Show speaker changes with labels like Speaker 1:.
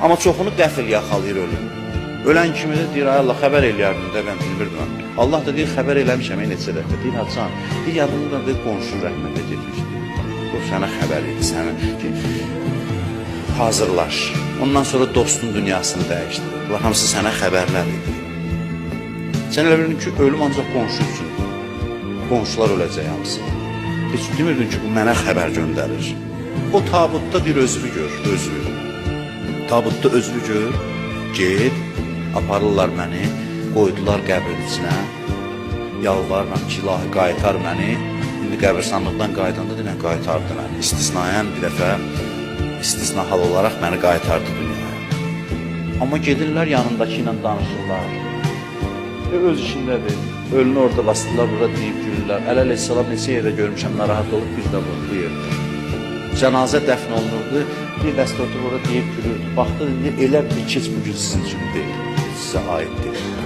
Speaker 1: Amma çoxunu qəfil yaxalayır ölüm. Ölən kimi də deyir, ay Allah, xəbər eləyərdin də, mən bilmirdim. Allah da deyir, xəbər eləmişəm neçə dəfə. Deyir, haçan? Deyir, yadında deyir, qonşu rəhmətə getmişdi. Bu sənə xəbər idi, sənə ki, hazırlaş. Ondan sonra dostun dünyasını dəyişdi. Bunlar hamısı sənə xəbərlər idi. Sən elə bilirdin ki, ölüm ancaq qonşu üçündür. Qonşular öləcək hamısı. Heç demirdin ki, bu mənə xəbər göndərir. O tabutda bir özünü gör, özünü. Tabutda özünü gör, get, aparırlar məni, qoydular qəbrin içinə. Yalvarıram ki, ilahi qaytar məni. İndi qəbirstanlıqdan qayıdanda denən qaytardı məni. İstisnaən bir dəfə istisna hal olaraq məni qaytardı dünyaya. Amma gedirlər yanındakı ilə danışırlar. Öz işindədir. Ölünü orada basdılar, burada deyib gülürlər. Əli əleyhissalam neçə yerdə görmüşəm, narahat olub bir də bu yerdə. Cənazə dəfn olunurdu, bir dəstə oturub orada deyib gülürdü. Baxdı, indi elə bir ki, heç bu gün sizin üçün deyil, sizə aid deyil.